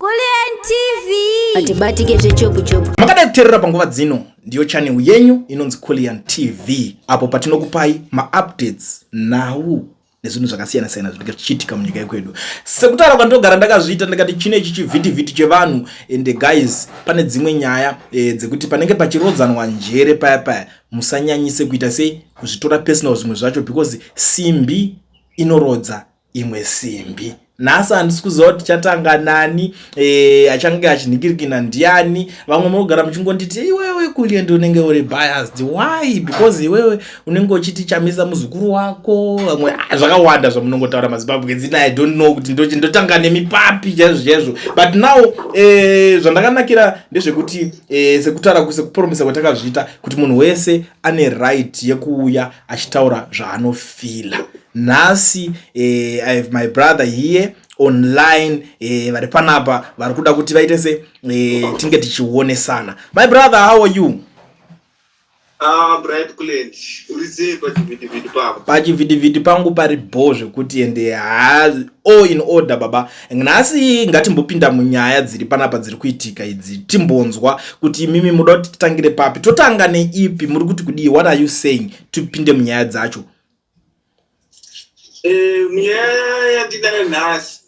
Kulliant TV. Atibatike zvechopu chopu. Makadai kuteerera panguva dzino ndiyo channel yenyu inonzi Kulliant TV apo patinokupai maupdates nhau nezvinhu zvakasiyana siyana zvinenge zvichiitika munyika yekwedu. Sekutaura kwandinogara ndakazviita ndikati chino ichi chivhitivhiti chevanhu and guys pane dzimwe nyaya e, dzekuti panenge pachirodzanwa njere paya paya musanyanyise kuita sei kuzvitora personal zvimwe zvacho because simbi inorodza imwe simbi nhasi handisi kuziva kuti tichatanga nani e, achange achinhikirikina ndiani vamwe munogara muchingonditi iwewe kuliendi unenge uri biased why because iwewe unenge uchiti chamisa muzukuru wako vamwe ah, zvakawanda zvamunongotaura mazimbabwe dzina i don't know kuti ndotanga nemi papi chaizvo chaizvo but now e, zvandakanakira ndezvekuti e, sekutaura sekupromisa kwatakazviita kuti munhu wese ane right yekuuya achitaura zvaanofila nhasi eh, i have my brother here online eh, vari panapa vari kuda kuti vaite se eh, tinge tichionesana. My brother, how are you? Ah, Bright Kulend, uri sei pachivhitivhiti pako? Pachivhitivhiti pangu pari bho zvekuti ende ha all in order baba. Nhasi ngatimbopinda munyaya dziri panapa dziri kuitika idzi timbonzwa kuti imimi muda kuti titangire papi, totanga neipi, muri kuti kudii, what are you saying, tipinde munyaya dzacho. Eh, munyaya yatinayo nhasi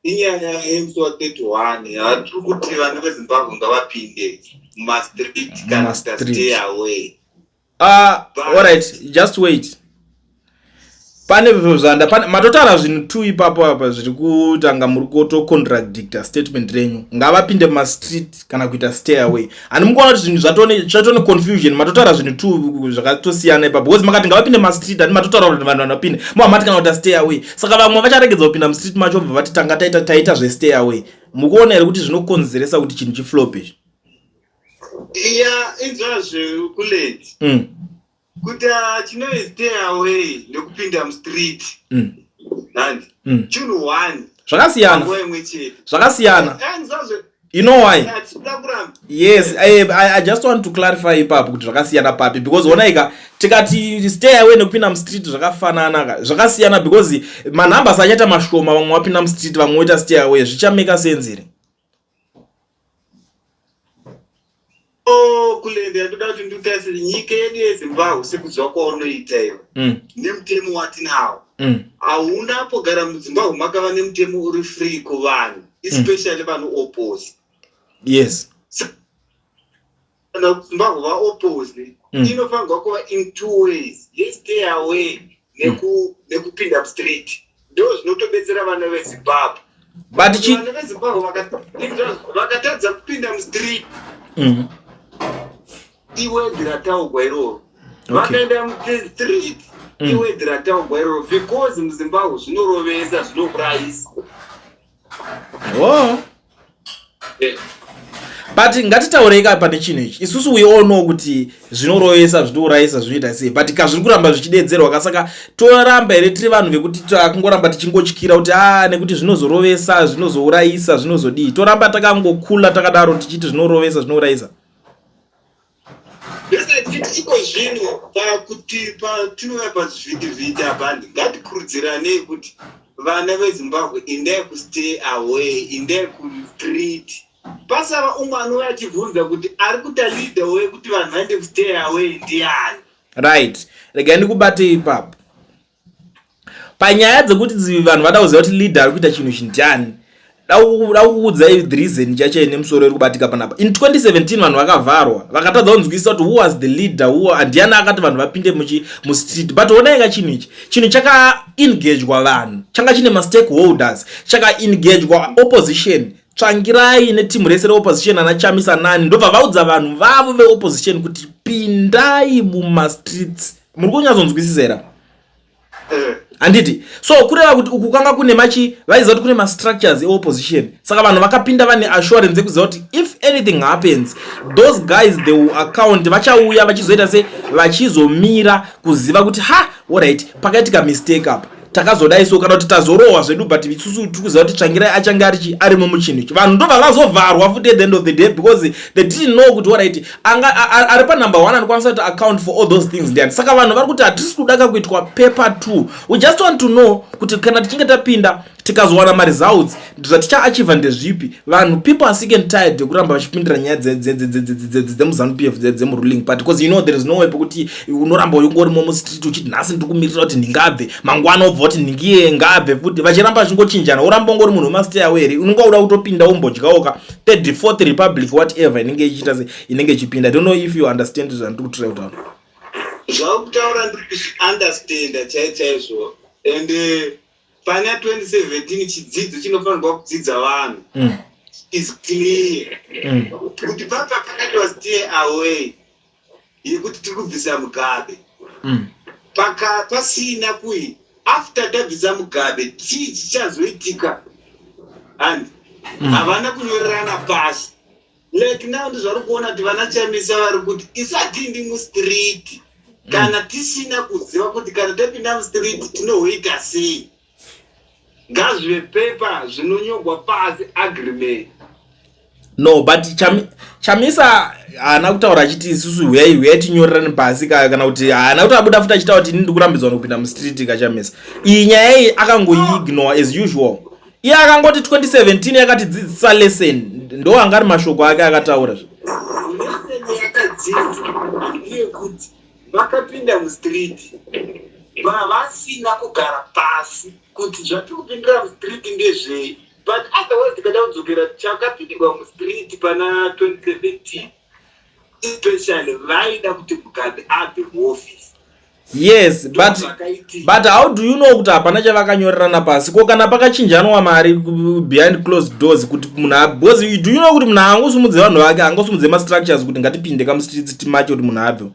inyaya yemusi wa 31 yatiri kuti vana veZimbabwe ngavapinde mumastreet kana kuti stay away. Alright, just wait. Pane zvanda pane matotaura zvinhu two ipapo apa zviri kutanga muri kutocontradicta statement renyu. Ngavapinde mumastreet kana kuita stay away. Hani mukuona kuti zvinhu zvatone confusion, matotaura zvinhu two zvakatosiyana ipapo because makati ngavapinde mumastreet hani matotaura kuti vanhu vanopinde muhamati kana kuita stay away. Saka vamwe vacharegedza kupinda mustreet macho vobva vati tanga taita taita zvestay away. Mukuona here kuti zvinokonzeresa kuti chinhu chiflop izvi? Iya, inzwazve kuleti. Kuti chinonzi stay away nekupinda mustreet handi chinhu one Zvakasiyana. Panguva imwe chete. Zvakasiyana. Inzwazve. You know why? Hatikuda kuramba. Yes, I just want to clarify ipapo kuti zvakasiyana papi because onaika tikati stay away nekupinda mustreet zvakafanana ka zvakasiyana because manumbers achaita mashoma vamwe vapinda mustreet vamwe voita stay away zvichameka sense here? Oh, Kulende, ndoda kuti ndikutarisire nyika yedu yeZimbabwe sekuziva kwaunoita iwe nemutemo watinawo. Hauna pogara muZimbabwe makava nemutemo uri free kuvanhu, especially vanoopposa. Kana Zimbabwe vaoppose inofanirwa kuva in two ways, yestay away nekupinda mustreet. Ndo zvinotobetsera vana veZimbabwe. But chi vana veZimbabwe vakatadza kupinda mustreet iwedhi rataugwa iroro. Vakaenda mustreet iwedhi rataugwa iroro because muZimbabwe zvinorovesa, zvinourayisa. Oh. But ngatitaurei ka pane chinhu ichi. Isusu we all know kuti zvinorovesa, zvinourayisa, zvinoita sei. But ka zviri kuramba zvichidedzerwa ka saka toramba here tiri vanhu vekuti takungoramba tichingotyira kuti nekuti zvinozorovesa, zvinozourayisa, zvinozodii. Toramba takangokula takadaro tichiti zvinorovesa, zvinourayisa. Ndosati iko zvino pakuti patinouya pazvivhitivhiti apa ngatikurudziranei kuti vana veZimbabwe indai kustay away, indai kustreet. Pasava umwe anouya achibvunza kuti ari kuita leader wekuti vanhu vaende kustay away ndiani. Right, regai ndikubate ipapo. Panyaya dzekuti vanhu vada kuziva kuti leader ari kuita chinhu ichi ndiani, da kukuudzai the reason chacho ine musoro iri kubatika panapa. In 2017 vanhu vakavharwa, vakatadza kunzwisisa kuti who was the leader, who ndiani akati vanhu vapinde mustreet. But onai ka chinhu ichi, chinhu chakaengagwa vanhu, changa chine mastakeholders, chakaengagwa opposition. Tsvangirai netimu rese reopposition ana Chamisa nani, ndobva vaudza vanhu vavo veopposition kuti pindai mumastreets. Muri kunyatsonzwisisa here? Handiti? So kureva kuti uku kwanga kune machi vaiziva kuti kune mastructures eopposition, saka vanhu vakapinda vane assurance yekuziva kuti if anything happens those guys they will account, vachauya vachizoita se vachizomira kuziva kuti ha alright pakaitika mistake apa takazodai so kana kuti tazorohwa zvedu, but isusu tiri kuziva kuti Tsvangirai achange arichi arimo muchinhu ichi. Vanhu ndobva vazovharwa futi at the end of the day because they didn't know kuti alright anga ari panumber 1 anokwanisa kuti account for all those things ndiani. Saka vanhu vari kuti hatisi kuda ka kuitwa paper 2, we just want to know kuti kana tichinge tapinda Tikazowana maresults, zvatichaachieva ndezvipi? Vanhu, people are sick and tired yekuramba vachipindira nyaya dzemuZANU PF, dzemuruling party, because you know there is no way pekuti unoramba ungorimo mustreet uchiti nhasi ndiri kumirira kuti ndingabve, mangwana wobva kuti ndingiye ngabve futi, vachiramba vachingochinjana. Uramba ungori munhu wemastay away here? Unonga uda kutopinda umbodyawoka third, fourth republic, whatever inenge ichiita se inenge ichipinda. I don't know if you understand zvandiri kutry kutaura. Zvakutaura ndiri kuzviunderstanda chai chaizvo. And pana 2017 chidzidzo chinofanirwa kudzidza vanhu is clear kuti papa pakatiwa stay away yekuti tiri kubvisa Mugabe, paka pasina kui after tabvisa Mugabe chii chichazoitika, and havana kunyorerana pasi. Like now ndizvari kuona kuti vana Chamisa vari kuti isatindi mustreet kana tisina kuziva kuti kana tapinda mustreet tinohoita sei. Ngazvive pepa zvinonyorwa pasi, agreement. No, but Chamisa haana kutaura achiti isusu huyai, huyai tinyorerane pasi, kana kuti haana kuti abuda futi achitaura kuti ini ndikurambidzwa nokupinda mustreet. KaChamisa iyi nyaya iyi akangoiignore as usual. Iye akangoti 2017 yakatidzidzisa lesson, ndo anga ari mashoko ake akataura. Lesson yakadzidza ndeyekuti vakapinda mustreet vasina kugara pasi kuti zvatiri kupindira mustreet ndezvei. But otherwise tikada kudzokera chakapindirwa mustreet pana 2017, especially vaida kuti Mugabe abve muoffice. Yes, but how do you know kuti hapana chavakanyorerana pasi? Ko kana pakachinjanwa mari behind closed doors kuti munhu, because do you know kuti munhu haangosumudze vanhu vake, haangosumudze mastructures kuti ngatipinde kamustreets timache kuti munhu abve?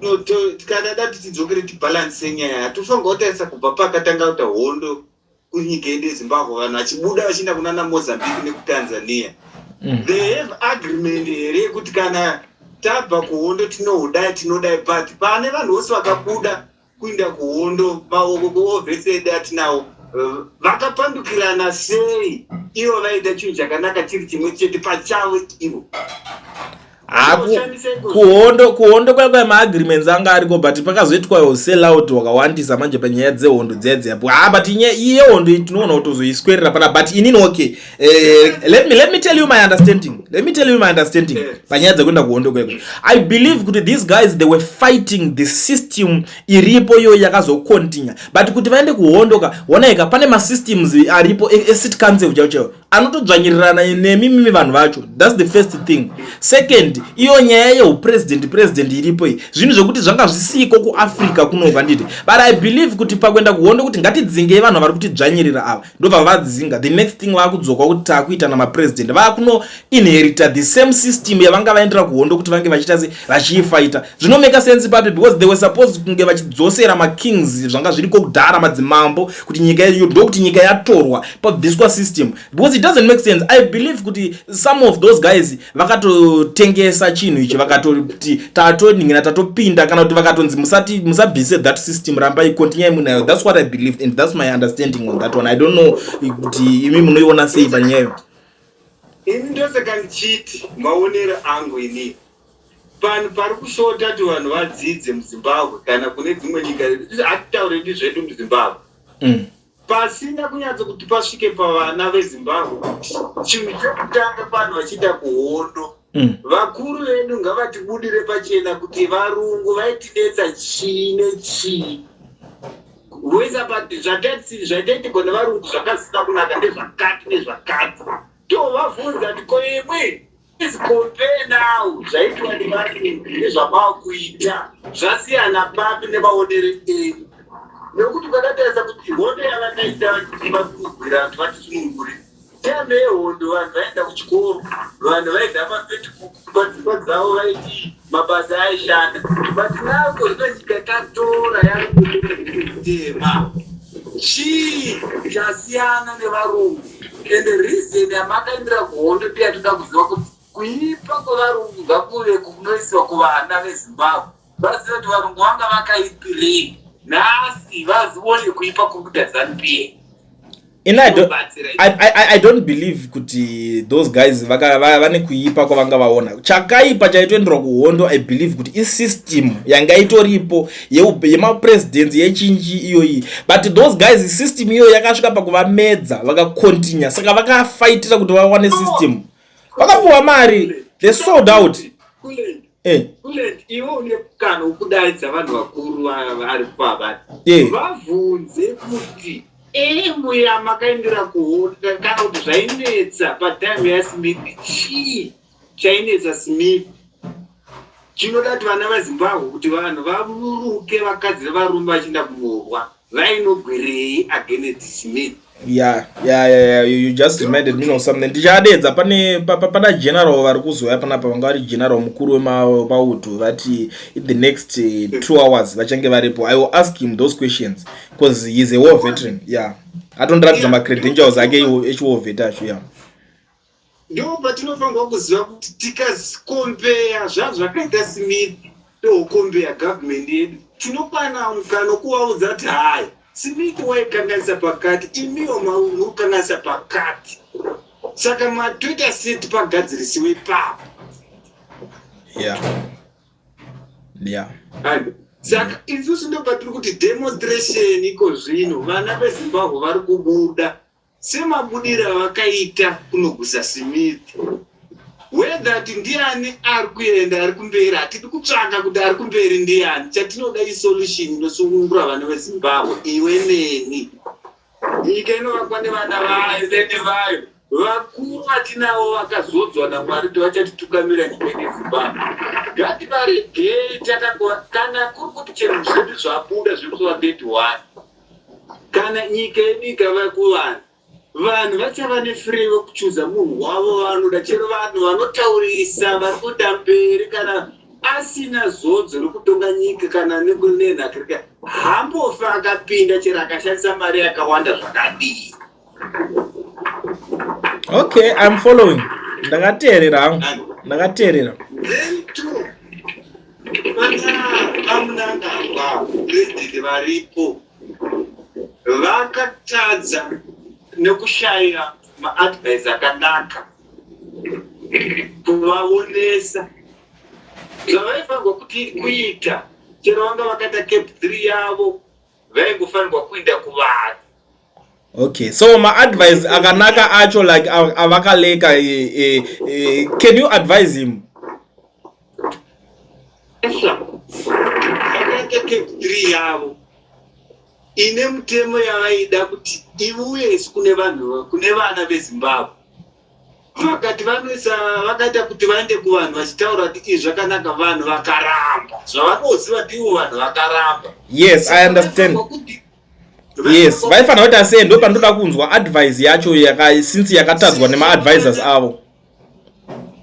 No, kana da tichidzokere tibhalanse nyaya, hatofanirwa kutarisa kubva pakatanga kuita hondo kunyika yedu yeZimbabwe, vanhu vachibuda vachienda kunana Mozambique nekuTanzania. They have agreement here yekuti kana tabva kuhondo tinohudai, tinodai? But pane vanhu vose vakabuda kuinda kuhondo, maovhesi edu atinawo, vakapandukirana sei ivo vaita chinhu chakanaka chiri chimwe chete pachavo ivo? Kuhondo kwaya maagreements anga ariko, but pakazoitwa sell out wakawandisa manje panyaya dzehondo dziya dziya. Ha, but iye hondo iyi tinoona kutozoiswerera pana. But inini, okay, let me tell you my understanding, let me tell you my understanding panyaya dzekuenda kuhondo kwekwe. I believe kuti these guys, they were fighting the system iripo iyoyo yakazocontinue, but kuti vaende kuhondo ka, onaika pane masystems aripo ecity council chaiwo chaiwo anotodzvanyirirana nemi mimi vanhu vacho. That's the first thing. Second, iyo nyaya yeupresident, president iripo iyi, zvinhu zvekuti zvanga zvisiko kuAfrica kunobva nditi. But I believe kuti pakuenda kuhondo kuti ngatidzingei vanhu vari kutidzvanyirira ava, ndobva vadzinga. The next thing, vaakudzoka kuti taakuita namapresident, vaakunoinherita the same system yavanga vaendera kuhondo kuti vange vachiita se vachiifaita. Zvinomeka sense papi? Because they were supposed kunge vachidzosera makings, zvanga zviriko kudhara, madzimambo, kuti nyika iyo, ndokuti nyika yatorwa, pabviswa system, because it doesn't make sense. I believe kuti some of those guys vakatotengesa chinhu ichi, vakatoti tatoningina tatopinda, kana kuti vakatonzi musati musabvise that system, rambai, continuai munayo. That's what I believe and that's my understanding on that one. I don't know kuti imi munoiona sei panyayo. Ini ndosaka ndichiti maonero angu inini, panhu pari kushota kuti vanhu vadzidze muZimbabwe kana kune dzimwe nyika, hatitauredi zvedu muZimbabwe, pasina kunyatso kuti pasvike pavana veZimbabwe kuti chinhu chekutanga vanhu vachiita kuhondo, vakuru vedu ngavatibudire pachena kuti varungu vaitinetsa chii nechii, voisa pati zvataitigwa nevarungu zvakasina kunaka ndezvakati nezvakati. Tovabvunza kuti ko imwi, please compare now zvaitwa nevarungu nezvamava kuita, zvasiyana papi nemaonero enyu? Nekuti ukadatarisa kuti hondo yavakaita vachikurwira kuti vatisunungure, time yehondo vanhu vaenda kuchikoro, vanhu vaidya mapetikuku padzimba dzavo, vaidii, mabasa aishanda. But now kozvino nyika tatora yakutema, chii chasiyana nevarungu? And reason yamakaendera kuhondo ndeyatoda kuziva kuti kuipa kwevarungu ngakuve kunoisiwa kuvana veZimbabwe, vazive kuti varungu vanga vakaipirei, nhasi vazione kuipa kuri kuita ZANU PF. In I don't, I don't believe kuti those guys vane kuipa kwavanga vaona. Chakaipa chaitoenderwa kuhondo, I believe kuti isystem yanga itoripo yemapresidents yechinji iyoyi, but those guys, system iyoyo yakasvika pakuvamedza, vakacontinue. Saka vakafaitira kuti vawane system, vakapiwa mari, they sold out. Kulend, iwe une mukana wekudaidza vanhu vakuru vari pavati, vabvunze kuti emu yamakaendera kuhondo kana kuti zvainetsa patime yaSmith, chii chainetsa Smith chinoda kuti vana veZimbabwe, kuti vanhu vaburuke, vakadzi nevarume vachienda kunorwa, vainogwerei against Smith? Yeah, you just reminded me of something. Ndichadedza pane pana general vari kuzoya panapa, vanga vari general mukuru wemauto. Vati in the next 2 hours vachange varipo. I will ask him those questions because he is a war veteran. Yeah, atondiratidza macredentials ake echiwar vet acho, yeah. Ndo patinofanirwa kuziva kuti tikakombeya zvazvakaita Smith, tokombeya government yedu, tinokwana mukana wekuvaudza kuti hai, Smith waikanganisa pakati, imiwo muri kukanganisa pakati, saka matoita seti pagadzirisiwe ipapo. Saka isusu ndo patiri kuti demonstration iko zvino, vana veZimbabwe vari kubuda semabudiro avakaita kunogwisa Smith. Whether kuti ndiani ari kuenda ari kumberi, hatidi kutsvaka kuti ari kumberi ndiani. Chatinoda isolution inosunungura vana veZimbabwe. Iwe neni, nyika inovakwa nevana vayo, vene vayo vakuru vatinavo vakazodzwa naMwari kuti vachatitukamira nyika yeZimbabwe. Ngativaregei takangova. Kana kuri kuti chero zvedu zvabuda zvemusi wa31, kana nyika yedu ikava kuvanhu, vanhu vachava nefree wekuchuza munhu wavo vanoda. Chero vanhu vanotaurisa vari kuenda mberi, kana asina zodzo rekutonga nyika kana nenhakirika, hambofa akapinda, chero akashandisa mari yakawanda zvakadii. Okay, I'm following. Ndakateerera hangu, ndakateerera. Then two, vana vaMnangagwa, president varipo, vakatadza nekushaya maadvice akanaka kuvaonesa zvavaifanirwa kuti kuita. Chero vanga vakaita CAB 3 yavo, vaingofanirwa kuenda kuvanhu. Okay, so maadvice akanaka acho like avakaleka, can you advise him? Vakaita CAB 3 yavo ine mutemo yavaida kuti iuye isu kune vanhu, kune vana veZimbabwe. Vakati vanoisa, vakaita kuti vaende kuvanhu vachitaura kuti izvi zvakanaka, vanhu vakaramba. Zvavanoziva ndivo vanhu vakaramba. Yes, I understand. Yes, vaifanira kuita sei? Ndo pandoda kunzwa advice yacho yaka, since yakatadzwa nemaadvisors avo.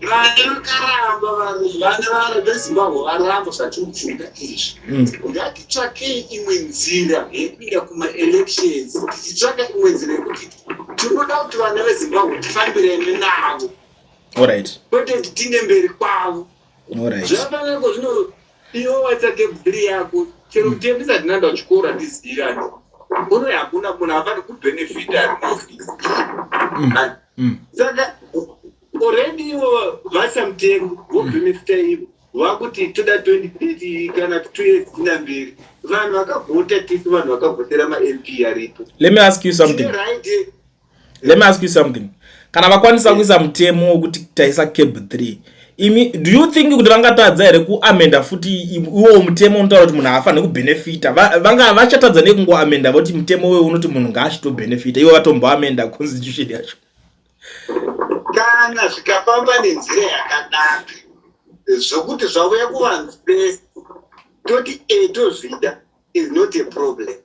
Vana vakaramba, vanhu vana veZimbabwe varamba zvatiri kufunga izvi. Ngatitsvakei imwe nzira yekuenda kumaelections, tichitsvaka imwe nzira yekuti tinoda kuti vana veZimbabwe tifambirane navo, kwete kuti tinde mberi kwavo. Zvafanako zvino iwe waita CAB 3 yako, chero mutemo isati naenda kuchikoro, hatizivani uno, hakuna munhu afani kubhenefita ari muofisi. Saka already ivo vaisa mutemo, vobhenefita ivo, vakuti toda 2030 kana 2 years tina mberi. Vanhu vakavhota tisu, vanhu vakavhotera maMP aripo. Let me ask you something. Tine right. Let me ask you something. Kana vakwanisa kuisa mutemo wekuti taisa CAB 3, imi do you think kuti vangatadza here kuamenda futi iwowo mutemo unotaura kuti munhu haafaniri kubhenefita? Vanga vachatadza nei kungoamenda, voti mutemo wewo unoti munhu ngaachitobhenefita, ivo vatomboamenda constitution yacho? Kana zvikafamba nenzira yakanaka zvokuti zvauya kuvanhu first, toti e, tozvida, is not a problem.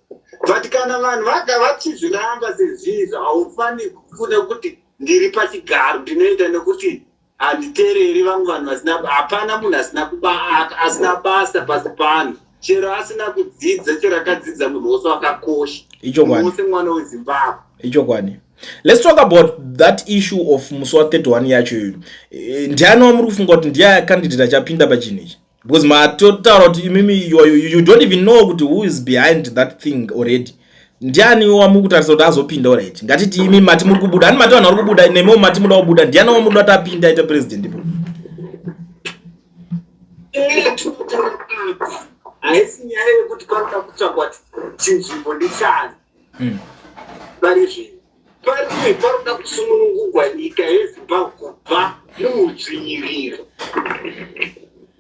But kana vanhu vaga vachizviramba sezvizvo, haufaniri kufuna kuti ndiri pachigaro ndinoita nekuti handiteereri vamwe vanhu vasina. Hapana munhu asina basa pasi pano, chero asina kudzidza, chero akadzidza, munhu wose wakakosha. Ichokwadi. Munhu wose mwana weZimbabwe. Ichokwadi. Let's talk about that issue of musi wa31 yacho iyoyo. Ndiani wamuri kufunga kuti ndiye candidate achapinda pachinhu ichi? Because matotaura kuti imimi you don't even know kuti who is behind that thing already. Ndiani wamukutarisa kuti azopinda? Alright, ngatiti imi mati muri kubuda, ani mati vanhu vari kubuda, nemiwo mati muda kubuda, ndiani wamuda kuti apinde aite president ipo? Haisi nyaya yekuti panoda kutsvagwa chinzvimbo ndechani. Pari zvino pari panoda kusunungurwa nyika yeZimbabwe kubva muudzvinyiriro.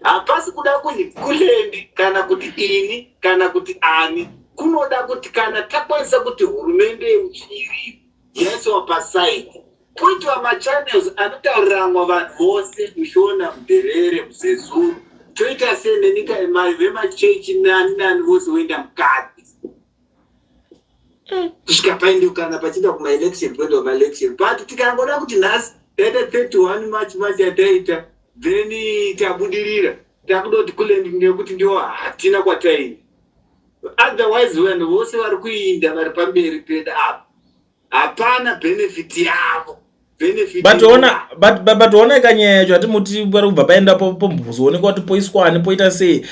Hapasi kuda kunzi Kulendi kana kuti ini kana kuti ani. Kunoda kuti kana takwanisa kuti hurumende yeudzvinyiriro yaiswa paside, poitwa machannels anotauriranwa vanhu vose, muShona, muNdebele, muZezuru, toita sei nenyika, vemachechi, nani nani, vose voenda mukati kusvika paende kana pachienda kumaelection, kuenda kumaelection. But tikangoda kuti nhasi taita 31 March, March yataita, then tabudirira, takuda kuti Kulendi nekuti ndiwo hatina kwataenda. Otherwise vanhu vose vari kuinda vari pamberi pedu apa hapana benefit yavo, benefit. But ona kanyaya yacho, hatimuti pari kubva paenda pombozoonekwa kuti poiswani, poita sei.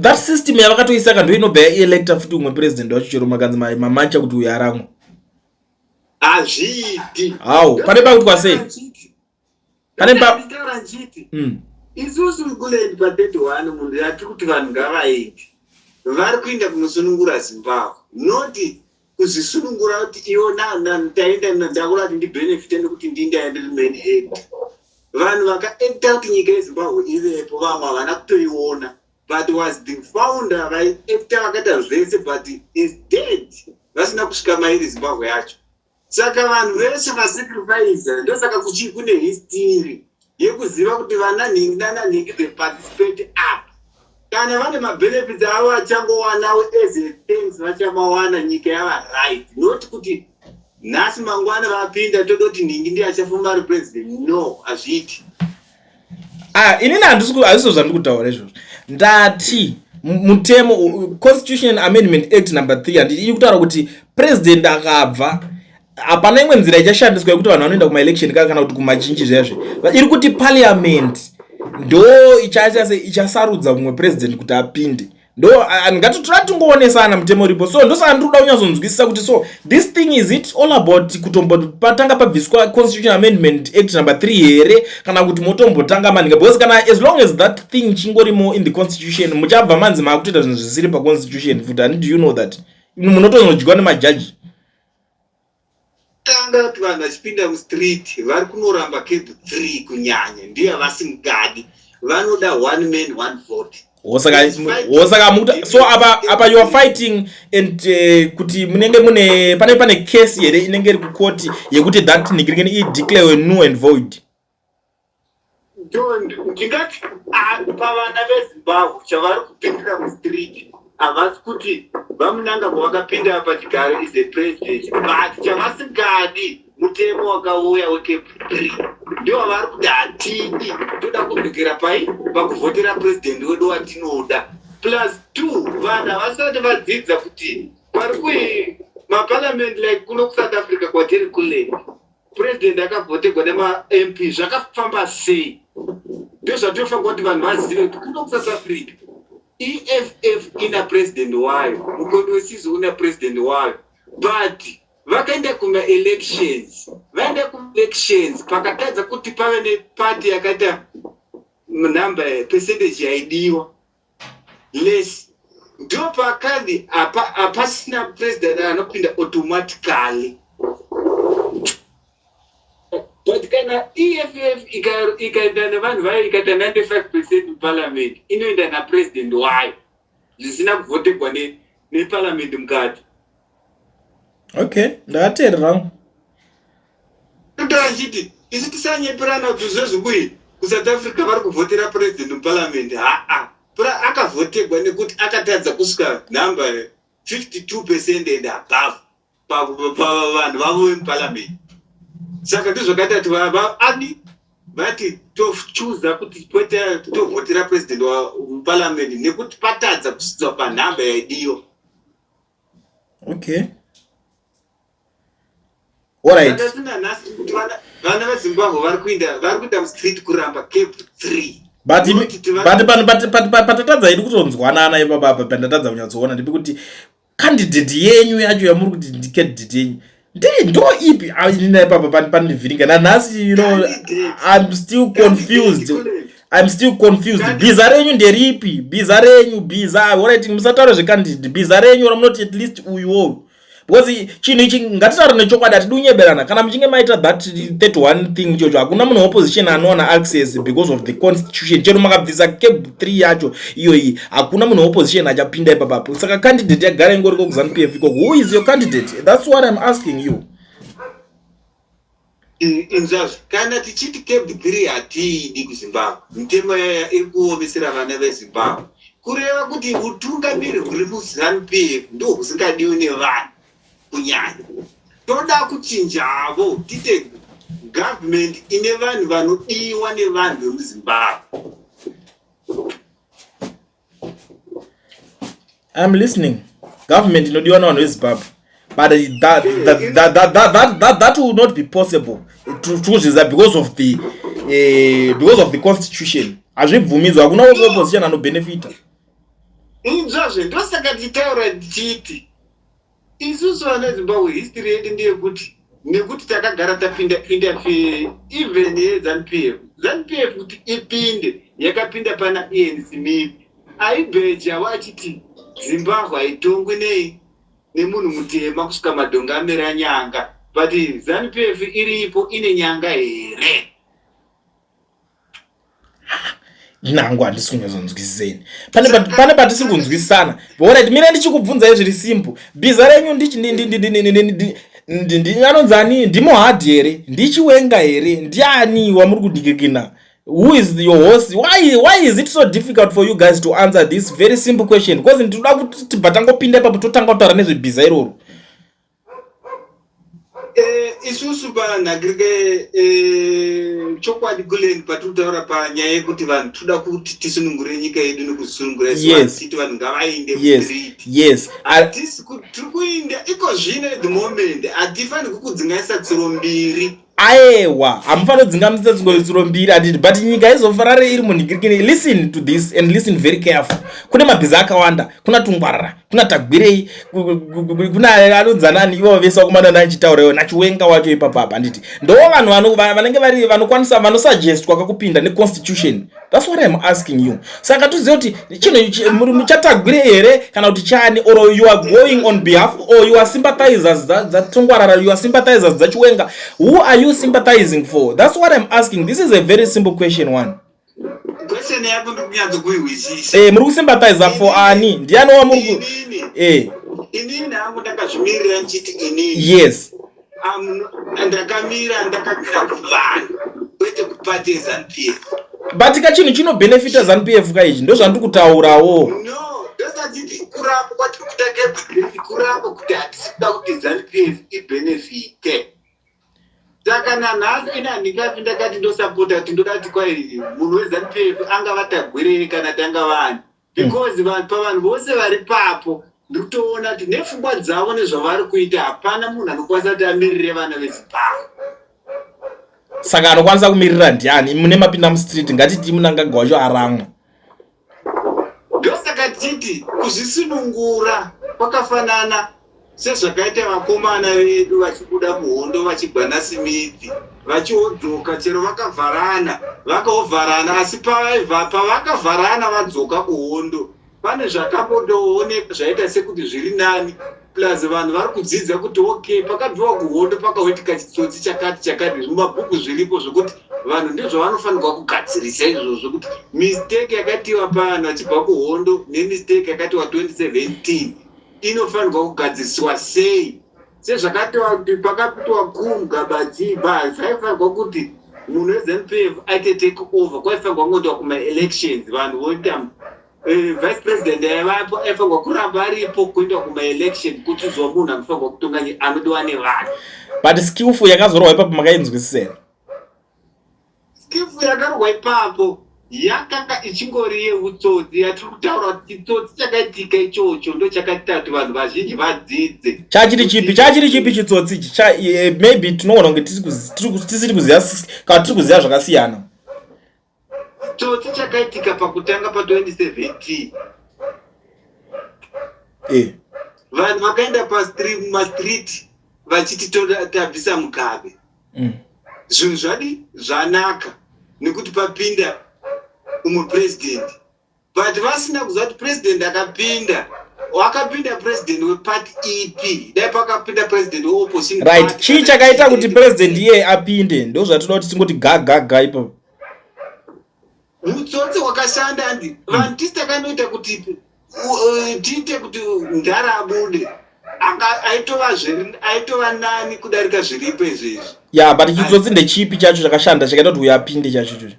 That system yavakatoisa ka ndo inobva yaelecta futi umwe president wacho, chero makanzi mamancha kuti uyu aramwa. Hazviiti. Hau, pane pakuitwa sei? Pane Taura nchiti isusu Kulendi pa31 munhu yatiri kuti vanhu ngavaende, vari kuenda kunosunungura Zimbabwe, noti kuzvisunungura kuti iwo taenda ndakuda kuti ndibhenefite nekuti ndindaenda ndiri main actor. Vanhu vakaacta kuti nyika yeZimbabwe ivepo, vamwe havana kutoiona, but was the founder, vaiacta, vakaita zvese, but is dead vasina kusvika mairi Zimbabwe yacho. Saka vanhu vese vasacrifice, ndosaka kuchii kune history yekuziva kuti vana nhingi nana nhingi, they participate up. Kana vane mabenefits avo vachangowanawo as a thanks, vachamawana nyika yava right, not kuti nhasi mangwana vapinda todoti nhingi ndiye achafuma ari president. No, hazviiti. Ah, inini handisi zvandiri kutaura izvozvo. Ndati mutemo, Constitution Amendment Act number 3, handiti iri kutaura kuti president akabva hapana imwe nzira ichashandiswa yekuti vanhu vanoenda kumaelection kana kuti kumachinji zvezve. Iri kuti parliament ndo ichaita ichasarudza mumwe president kuti apinde. Ndo ngatotora tingoonesana mutemo uripo. So ndosaka ndiri kuda kunyatsonzwisisa kuti, so this thing, is it all about kutombopatanga pabviswa Constitution Amendment Act number 3 here, kana kuti motombotanga maninga? Because kana as long as that thing chingorimo in the constitution, muchabva manzi maakutoita zvinhu zvisiri paconstitution futi. And do you know that munotozodyiwa nemajaji? Tanga kuti vanhu vachipinda mustreet vari kunoramba CAB 3 kunyanya, ndiyo yavasingadi. Vanoda one man, one vote. Wosaka mukuta so apa you are fighting and kuti munenge mune pane case here inenge iri kukoti yekuti that nigirikeni ideclare null and void? Ndingati pavana veZimbabwe chavari kupindira mustreet, havasi kuti vaMnangagwa vakapinda pachigaro is a president, but chavasingadi mutemo wakauya weCAB 3, ndiwo vari kuti hatidi, toda kudzokera pai pakuvhotera president wedu watinoda. Plus two, vanhu havasati vadzidza kuti pari kui maparliament, like kuno kuSouth Africa kwatiri kule, president akavhotegwa nemaMP, zvakafamba sei? Ndozvatinofanira kuti vanhu vazive kuti kuno kuSouth Africa EFF ina president wayo, Mukhonto weSizwe una president wayo, but vakaenda kumaelections, vaenda kumaelections pakatadza kuti pave nepati yakaita number percentage yaidiwa less, ndo pakanzi hapasina president anopinda automatically. But kana EFF ikaenda nevanhu vayo, ikaita 95% muparliament, inoenda napresident wayo zvisina kuvhotegwa neparliament mukati. Okay, ndakateerera. Totaura nchiti isu tisanyeperana kuti zvezvikuyi kuSouth Africa vari kuvhotera president muparliament. Haa, akavhotegwa nekuti akatadza kusvika number 52% and above pavanhu vavo vemuparliament. Saka ndizvakaita kuti ani vati tochuza kuti kwete, tovhotera president muparliament nekuti patadza kusvitswa panhamba yaidiwa. Okay, alright. Saka nhasi kuti vana veZimbabwe vari kuenda mustreet kuramba CAB 3. But patatadza idi kutonzwanana ipapapa, pandatadza kunyatsoona ndipi kuti Candidate yenyu yacho yamuri kuti ndicandidate yenyu ndo ipi? Inina ipapa pandivhiringa nanhasi, you know, I'm still confused. I'm still confused. Bhiza renyu nderipi? Bhiza renyu, bhiza. Alright, musataura zvecandidate. Bhiza renyu ramunoti at least uyuwo, because chinhu ichi, ngatitaure nechokwadi, hatidi kunyeberana. Kana muchinge maita that 31 thing ichocho, hakuna munhu weopposition anowana access because of the constitution. Chero makabvisa CAB 3 yacho iyoyi, hakuna munhu weopposition achapinda ipapapo. Saka candidate yagara ingoriko kuZANU PF ikoko. Who is your candidate? That's what I'm asking you. Inzvazvo, kana tichiti CAB 3 hatiidi kuZimbabwe, mitemo yaya iri kuomesera vana veZimbabwe, kureva kuti utungamiri huri muZANU PF ndo husingadiwi nevanhu kunyanya. Toda kuchinjavo, tite government ine vanhu vanodiwa nevanhu vemuZimbabwe. I'm listening. Government inodiwa nevanhu veZimbabwe, but that will not be possible tikuzviziva because of the constitution. Hazvibvumidzwa, hakuna weopposition anobenefita. Inzvazve, ndosaka tichitaura tichiti isusu vana veZimbabwe, history yedu ndeyekuti nekuti takagara tapinda interfere, even yeZANU PF. ZANU PF kuti ipinde, yakapinda pana Ian Smith aibhejawo achiti Zimbabwe haitongwi nei nemunhu mutema kusvika madhonga amera nyanga. But ZANU PF iripo, ine nyanga here? Nangu handisi kunyatsonzwisiseni. Pane patisiri kunzwisisana. Alright, mina ndichikubvunzai zviri simple. Bhiza renyu anonzani? NdiMohadi here? NdiChiwenga here? Ndiani wamuri kudikikina? Who is your horse? Why is it so difficult for you guys to answer this very simple question? Because ndinoda kuti tibva tangopinda ipapo, totanga kutaura nezvebhiza iroro. Isusu panhagirike chokwadi kulendi patiri kutaura panyaya yekuti vanhu toda kuti tisunungure nyika yedu nekusunungura, titi vanhu ngavainde kustreet. Hatisi tiri kuinda iko zvino, at the moment hatifaniri kudzinganisa tsuro mbiri. Aewa, hamufaniri kudzingamisa tsuro mbiri, handiti? But nyika izofarare iri munhingirikini. Listen to this and listen very careful. Kune mabhiza akawanda. Kuna Tungwarara, kuna Tagwirei, kuna anonzanani ivo vese vakomana nachitaura naChiwenga wacho ipapapa, handiti? Ndo vanhu vanenge vari vanokwanisa, vanosuggestwa kakupinda neconstitution. That's what I'm asking you. Saka toziva kuti chinhu muchaTagwirei here kana kuti chani, or you are going on behalf, or you are sympathizers dzaTungwarara, you are sympathizers dzaChiwenga? Who are you sympathizing for? That's what I'm asking. This is a very simple question, one. Question yako ndiri kunyatsokuihwisisa. Muri kusympathiza for ani? Ndiani wamuri ku Inini, inini hangu ndakazvimirira ndichiti inini ndakamira kuvanhu, kwete kupati yeZANU PF. But ka chinhu chinobhenefita ZANU PF ka ichi, ndo zvandiri kutaurawo. No, ndosachiti kurapa kwatiri kuita CAB, kurapa kuti hatisi kuda kuti ZANU PF ibhenefite. Saka nanhasi ine handingafi ndakati ndosapota kuti ndoda kuti kwai munhu weZANU PF angava Tagwirei kana tanga vanhu, because vanhu, pavanhu vose vari papo, ndiri kutoona kuti nepfungwa dzavo nezvavari kuita, hapana munhu anokwanisa kuti amirire vana veZimbabwe. Saka anokwanisa kumirira ndiani? Mune mapinda mustreet, ngatiti Mnangagwa wacho aramwa. Ndosaka tichiti kuzvisunungura kwakafanana sezvakaita vakomana vedu vachibuda muhondo vachibva naSmith vachiodzoka, chero vakavharana, vakaovharana, asi pavakavharana vadzoka kuhondo, pane zvakambotooneka zvaita sekuti zviri nani. Plus vanhu vari kudzidza kuti okay, pakabviwa kuhondo pakaoitika chitsotsi chakati chakati. Mumabhuku zviripo zvokuti vanhu ndizvavanofanirwa kugadzirisa izvozvo, kuti mistake yakatiwa pavanhu vachibva kuhondo nemistake yakatiwa 2017 inofanirwa kugadziriswa sei. Sezvakatiwa kuti pakapitiwa kumgabadzibva, zvaifanirwa kuti munhu weZANU PF aite take over, kwaifanirwa kungoitwa kumaelections, vanhu voita vice president aivapo aifanirwa kuramba aripo, kuendwa kumaelection, kuchuzwa munhu anofanirwa kutonga anodiwa nevanhu. But skillful yakazorwa ipapo makainzwisisa here? Skifu yakarwa ipapo yakanga ichingori yeutsotsi yatiri kutaura kuti chitsotsi chakaitika ichocho ndo chakaita kuti vanhu vazhinji vadzidze. Chachiri chipi? Chachiri chipi chitsotsi ichi? Maybe tinoona kunge tisiri kuziva kana tiri kuziva zvakasiyana. Chitsotsi chakaitika pakutanga pa2017, Vanhu vakaenda pamastreet vachiti tabvisa Mugabe. Zvinhu zvadi zvanaka nekuti papinda umwe president, but vasina kuziva kuti president akapinda, wakapinda president weparty ep. Dai pakapinda president weopposition Right, chii chakaita kuti president iye apinde? Ndo zvatinoda kuti tingoti ga ga ga ipapo. Mutsotsi wakashanda, handi? Vanhu tisi takanoita kuti tiite kuti ndara abude. Aitova nani kudarika zviripo izvezvi. Ya, but chitsotsi ndechipi chacho chakashanda chakaita kuti uyo apinde chacho ichocho?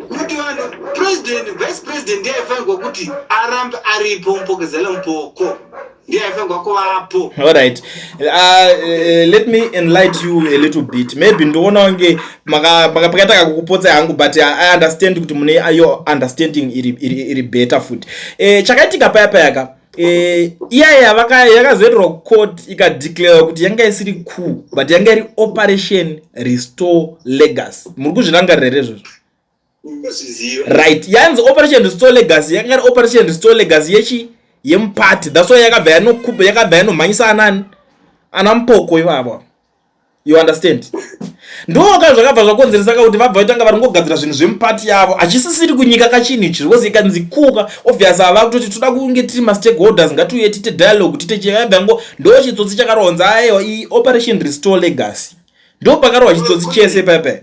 Kuti vanhu, president, vice president ndiye aifanirwa kuti arambe aripo. Mupokezele Mphoko ndiye aifanirwa kuvapo. Alright, let me enlight you a little bit. Maybe ndoona kunge pakaita kakukupotsa hangu, but I understand kuti mune your understanding iri better futi. Chakaitika paya payaka iyaya yakazoenderwa kucourt, ikadeclare kuti yanga isiri coup, but yanga iri Operation Restore Legacy. Muri kuzvirangarira here izvozvo? Ndozviziva. Right, yanzi Operation Restore Legacy, yanga iri Operation Restore Legacy yechi yemuparty. That's why yakabva yanokupa, yakabva yanomhanyisa anani, ana Mphoko ivavo, you understand? Ndoka zvakabva zvakonzeresa kakuti vabva vatanga vari ngogadzira zvinhu zvemuparty yavo, hachisisiri kunyika kachinhu ichi, because ikanzi kuka, obvious ava kutoti toda kunge tiri mastakeholders, ngatiuye tiite dialogue, tiite chiyabva ngo. Ndo chitsotsi chakaronza, aiwa, iyi Operation Restore Legacy. Ndo pakarohwa chitsotsi chese paipai.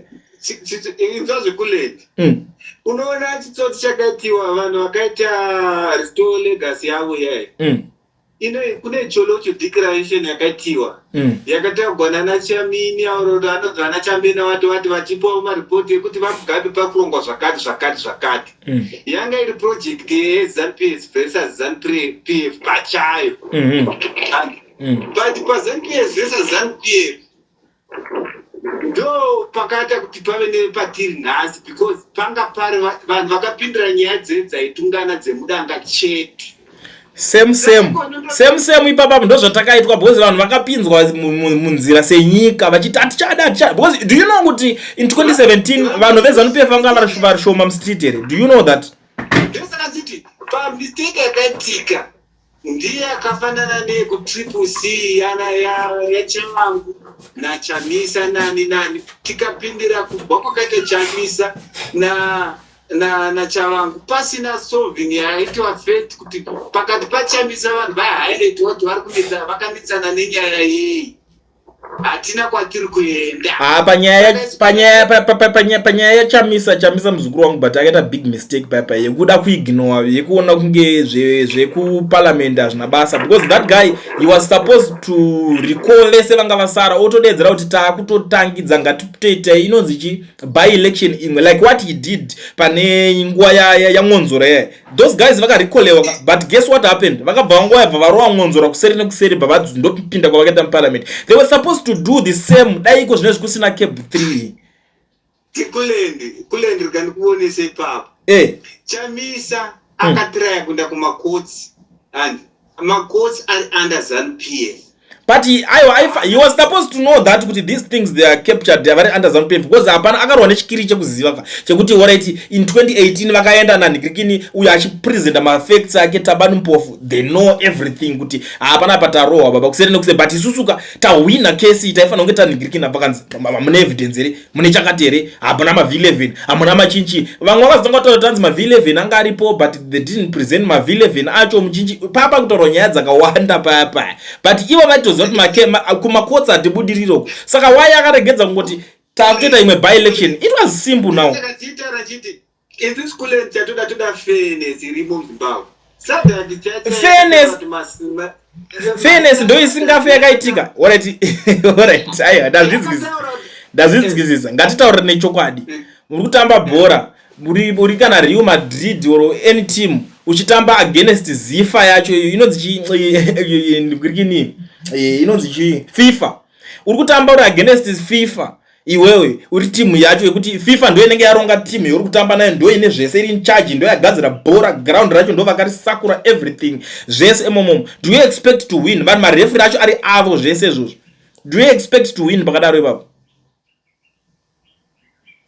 Inzwa zvekuleti. Unoona chitsotsi chakaitiwa, vanhu vakaita Restore Legacy yavo yayi. Ino kune Tsholotsho Declaration yakaitiwa, yakatagwa nana Chamini, anonzi ana Chamina, vati vachipawo maripoti ekuti vaMugabe pakurongwa zvakati zvakati zvakati. Yanga iri project yeZANU PF versus ZANU PF pachayo. But paZANU PF versus ZANU PF ndo pakaita kuti pave nepatiri nhasi, because panga pari vanhu vakapindira nyaya dzaitungana dzemudanga chete. Same same same same ipapapo ndo zvatakaitwa, because vanhu vakapinzwa munzira senyika vachiti hatichada, hatichada. Because do you know kuti in 2017 vanhu veZANU PF vanga vari shoma mustreet here? Do you know that? Ndosaka chiti pamistake yakaitika ndiye akafanana neyekuTriple C yana yaChavangu naChamisa nani nani. Tikapindira kubva kwakaita Chamisa na naChavangu pasina solving yaitwa first, kuti pakati paChamisa vanhu vahighlight kuti vari kunetsa, vakanetsana nenyaya yei, hatina kwatiri kuenda. Ha, panyaya yaChamisa, Chamisa muzukuru wangu, but akaita big mistake papa yekuda kuignore, yekuona kunge zvekuparliament hazvina basa, because that guy, he was supposed to recall vese vanga vasara, otodedzera kuti taakutotangidza, ngatitoitai inonzi chi by election imwe, like what he did pane nguva yaMwonzora yaya. Those guys vakarecolewa, but guess what happened? Vakabva vanguva yabva varova Mwonzora kuseri nekuseri, bva ndopinda kwavakaita muparliament. They were supposed to do the same. Dai iko zvinezvi kusina CAB 3. Kulendi, kulendi, rega ndikuonese ipapo. Chamisa akatiraya kuenda kumacourts, and macourts ari under ZANU PF. But aiwa, he was supposed to know that kuti these things, they are captured, they are very under ZANU PF, because hapana akarwa nechikiri chekuziva ka chekuti alright, in 2018 vakaenda nanhikirikini uyo achipresenta mafacts ake, Thabani Mpofu. They know everything kuti hapana patarohwa baba kuseri nekuseri, but isusu ka tahwina kesi, taifanira kunge tanhikirikini. Pakanzi mune evidence here? Mune chakati here? Hapana maV11, hamuna machinchi. Vamwe vakazotanga kutaura kuti anzi maV11 anga aripo, but they didn't present maV11 acho muchinchi. Papa kutaurwa nyaya dzakawanda paya paya, but ivo vaitoziva kuti kumacourts hatibudiriro. Saka wai akaregedza kungoti takutoita imwe by election? It was simple now. Saka chiitaura chiti isusu kulendi chatoda, toda fairness irimo muZimbabwe. SADC Fairness ndo isingafe yakaitika. Alright, aiwa, ndazvinzwisisa, ndazvinzwisisa. Ngatitaurire nechokwadi. Muri kutamba bhora, uri kana Real Madrid or any team, uchitamba against ZIFA yacho iyo inonzi chii, inonzi chii, FIFA. Uri kutamba uri against FIFA. Iwewe uri timu yacho yekuti FIFA ndo inenge yaronga timu yauri kutamba nayo, ndo ine zvese, iri in charge, ndo yagadzira bhora, ground racho ndo vakarisakura, everything zvese emomomo. Do you expect to win? Vanhu, mareferee acho ari avo, zvese izvozvo. Do you expect to win pakadaro ipapo?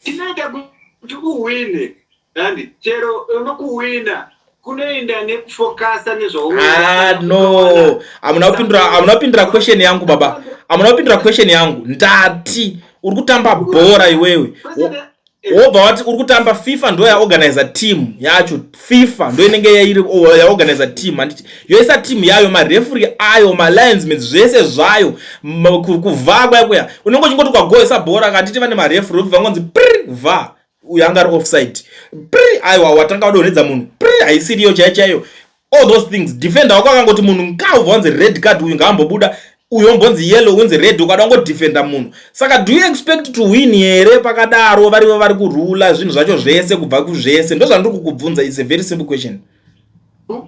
Tinoita kuti uhwine, and chero unokuhwina. Kunoenda nekufokasa nezvauri. Ah, no, hamuna kupindura, hamuna kupindura question yangu baba, hamuna kupindura question yangu. Ndati uri kutamba bhora iwewe, wobva wati uri kutamba FIFA, ndo yaorganiza team yacho. FIFA ndo inenge yairi yaorganiza team, handiti? Yoisa team yayo, mareferee ayo, malinesmen, zvese zvayo. Kuvha kwaya kuya unenge uchingoti ukagoesa bhora, kanditi vane mareferee, obva vangonzi pri va, uyo anga ari offside, pri, aiwa, watanga wadonhedza munhu, pri, haisiriyo chaiyo chaiyo. All those things, defender wako akangoti munhu ngaubva wanzi red card, uyu ngaambobuda, uyu ombonzi yellow, unzi red, ukada kungodefenda munhu. Saka do you expect to win here pakadaro, varivo vari kurula zvinhu zvacho zvese kubva kuzvese? Ndo zvandiri kukubvunza. Is a very simple question.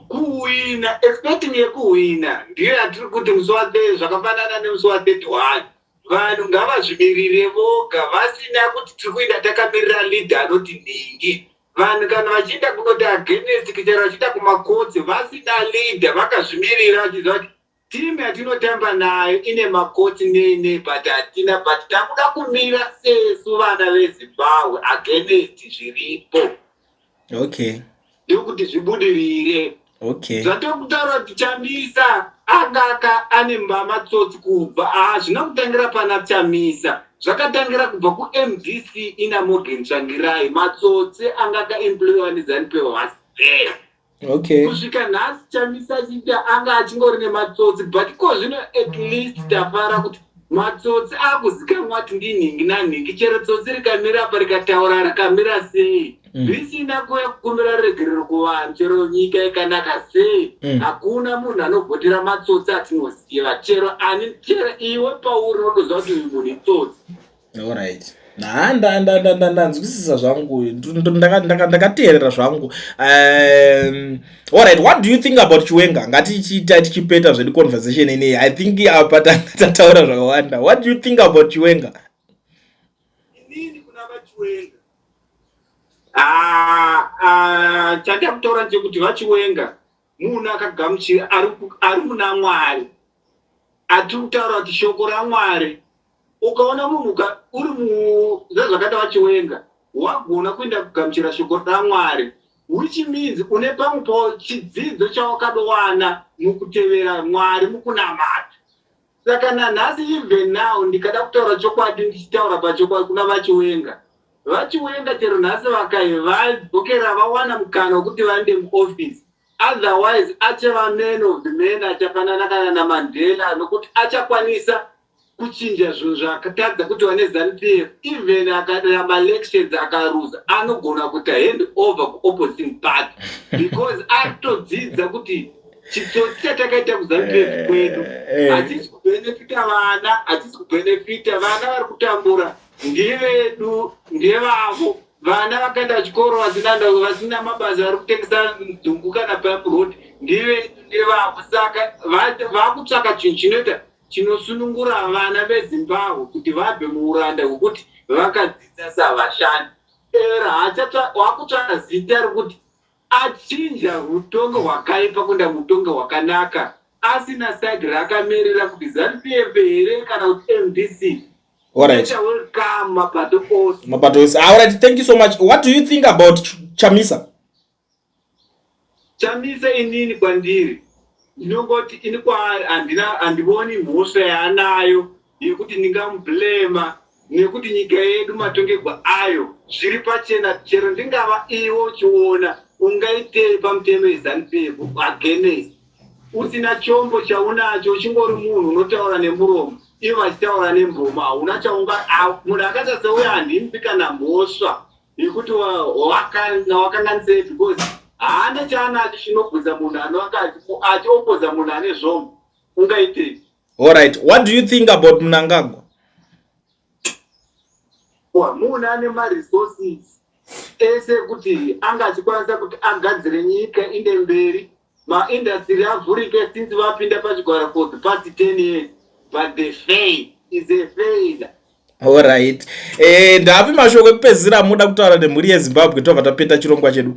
Kuwina, expecting yekuwina ndiyo yatiri kuti musi wa, zvakafanana nemusi wa31, vanhu ngavazvimirire voga, vasina kuti tiri kuenda takamirira leader anoti nhingi. Vanhu kana vachienda kunoti against, kuchera vachienda kumacourts vasina leader, vakazvimirira, vachiziva kuti timu yatinotamba nayo ine macourts nei, but hatina, but takuda kumira sesu vana veZimbabwe against zviripo. Ndokuti zvibudirire. Zvatokutaura kuti Chamisa angaka ane mbamatsotsi kubva, hazvina kutangira pana Chamisa, zvakatangira kubva kuMDC ina Morgan Tsvangirai. Matsotsi anga akaemployiwa neZANU PF was there kusvika nhasi. Chamisa achiita anga achingori nematsotsi, but ko zvino at least tafara kuti matsotsi akuzikanwa kuti ndinhingi nanhingi. Chero tsotsi rikamira apa, rikataura rakamira sei, risina kuuya kukumbira regerero kuvanhu, chero nyika ikanaka sei, hakuna munhu anovhotera matsotsi atinoziva. Chero ani, chero iwe pauri unotoziva kuti uyu munhu itsotsi. Alright, ha, ndanzwisisa zvangu, ndakateerera zvangu. Alright, what do you think about Chiwenga? Ngatichiita tichipeta zvedu conversation ineyi. I think apa tanga tataura zvakawanda. What do you think about Chiwenga? Inini kuna vaChiwenga, ah, ah, chandida kutaura ndechekuti vaChiwenga munhu akagamuchira, ari muna Mwari. Atiri kutaura kuti shoko raMwari, ukaona munhu uri sezvakaita vaChiwenga, wagona kuenda kugamuchira shoko raMwari, which means une pamwe po chidzidzo chawakadowana mukutevera Mwari, mukunamata. Saka nanhasi, even now, ndikada kutaura chokwadi, ndichitaura pachokwadi kuna vaChiwenga, vaChiwenga chero nhasi vakai vadzokera, vawana mukana wekuti vaende muoffice, otherwise achava man of the man, achafanana kana naMandela, nokuti achakwanisa kuchinja zvinhu zvakatadza kuti vane ZANU PF. Even akadira maelections akaruza, anogona kuita hand over kuopposition party, because atodzidza kuti chitsotsi chatakaita kuZANU PF kwedu hachisi kubhenefita vana, hachisi kubhenefita vana. Vari kutambura ndevedu, ndevavo. Vana vakaenda chikoro vasina ndau, vasina mabasa, vari kutengesa nzungu kana pamuroad, ndevedu, ndevavo. Saka vakutsvaka chinhu chinoita chinosunungura vana veZimbabwe kuti vabve muuranda hwekuti vakadzidza savashandi. Era wakutsvaka zita rekuti achinja utongo hwakaipa kuenda muutongo hwakanaka, asina side raakamirira kuti ZANU PF here kana kuti MDC. Welcome mapato ose. Mapato ose. Alright, thank you so much. What do you think about Chamisa? Chamisa, inini kwandiri ndinongoti ini kwaari handina, handivoni mhosva yaanayo yekuti ndingamublema, nekuti nyika yedu matongegwa ayo zviri pachena. Chero ndingava iwe uchiona, ungaitei pamutemo yeZANU PF against usina chombo chaunacho, uchingori munhu unotaura nemuromo, ivo vachitaura nemboma? Hauna chaunga. Munhu akaita seuyo handimupi kana mhosva yekuti wakanganisei, because haana chaanacho chinobvunza munhu anoaka achiopposa munhu ane zvombo, ungaitei? Alright, what do you think about Mnangagwa? Munhu ane maresources ese ekuti anga achikwanisa kuti agadzire nyika inde mberi, maindustry avhurike since vapinda pachigaro for the past 10 years, but the fail is a failure. Alright, ndapi mashoko ekupedzisira amuda kutaura nemhuri yeZimbabwe, tobva tapeta chirongwa chedu?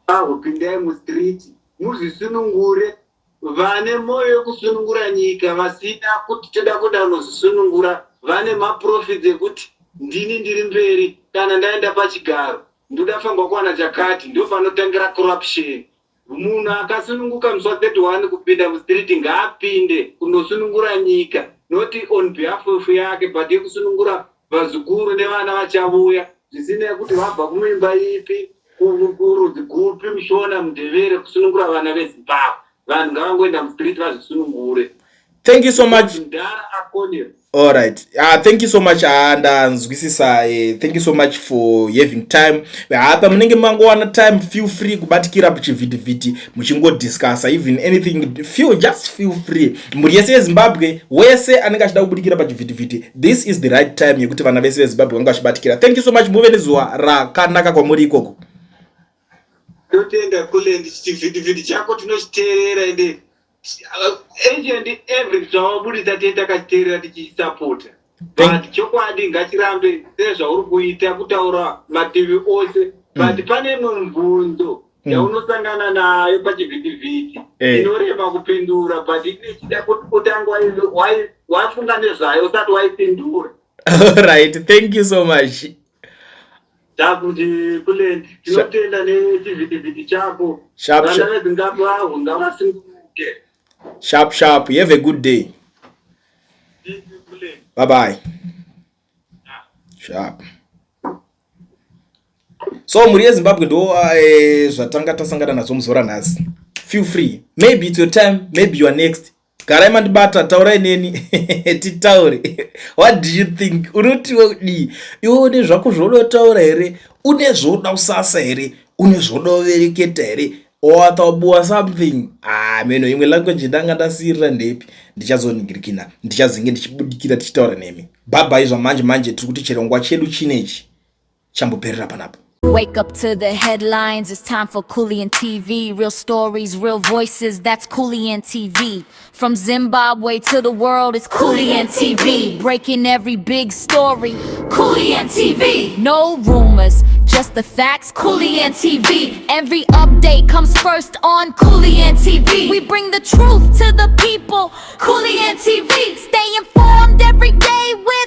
Ahupindai mustreet, muzvisunungure. Vane mwoyo wekusunungura nyika, vasina kuti toda kuenda kunozvisunungura, vane maprofits ekuti ndini ndiri mberi kana ndaenda pachigaro. Ndoda fangwa kuwana chakati. Ndo panotangira corruption. Munhu akasununguka musi wa31 kupinda mustreet, ngaapinde kundosunungura nyika, not on behalf of yake, but yekusunungura vazukuru nevana vachavuya, zvisinei kuti vabva kumimba ipi, kurudzi kupi, muShona, muNdevere. Kusunungura vana veZimbabwe, vanhu ngavangoenda mustreet vazvisunungure. Thank you so much. Mudhara akonera. All right, thank you so much. Ndanzwisisa. Thank you so much for having time. Hapa munenge mangowana time, feel free kubatikira pachivhitivhiti muchingodiscussa even anything. Just feel free. Mhuri yese yeZimbabwe, wese anenge achida kubudikira pachivhitivhiti, this is the right time yekuti vana vese veZimbabwe vanga vachibatikira. Thank you so much. Muve nezuva rakanaka kwamuri ikoko. Totenda, Kulend. Chivhitivhiti chako tinochiteerera, ende each and every zvawabudisa tee takachiteerera tichisapota. But chokwadi ngachirambe sezvauri kuita, kutaura mativi ose. But pane imwe mubvunzo yaunosangana nayo pachivhitivhiti inorema kupindura, but inochida kuti utange wafunga nezvayo usati waipindura. All right, thank you so much. Takuti, Kulend, tinotenda nechivhitivhiti chako. Sharp, Vana sharp. veZimbabwe ngavasununguke. Sharp sharp. You have a good day. Thank you, Kulend. Bye bye. Sharp. So mhuri yeZimbabwe, ndo zvatanga tasangana nazvo muzuva ranhasi. Feel free, maybe it's your time, maybe you are next. Garai mandibata, taurai neni titaure. What do you think? Unotiwe kudii iwe? Une zvako zvaunotaura here? Une zvaunoda kusasa here? Une zvaunoda kuvereketa here? Watabuwa something? Ah, meno imwe language ndanga ndasiyirira ndepi? Ndichazoningirikina, ndichazinge ndichibudikira tichitaura nemi. Bye bye. Zvamanje manje tiri kuti chirongwa chedu chinechi chamboperera panapo. Wake up to the headlines. It's time for Kullian TV. Real stories, real voices. That's Kullian TV. From Zimbabwe to the world, it's Kullian TV. Breaking every big story. Kullian TV. No rumors, just the facts. Kullian TV. Every update comes first on Kullian TV. We bring the truth to the people. Kullian TV. Stay informed every day with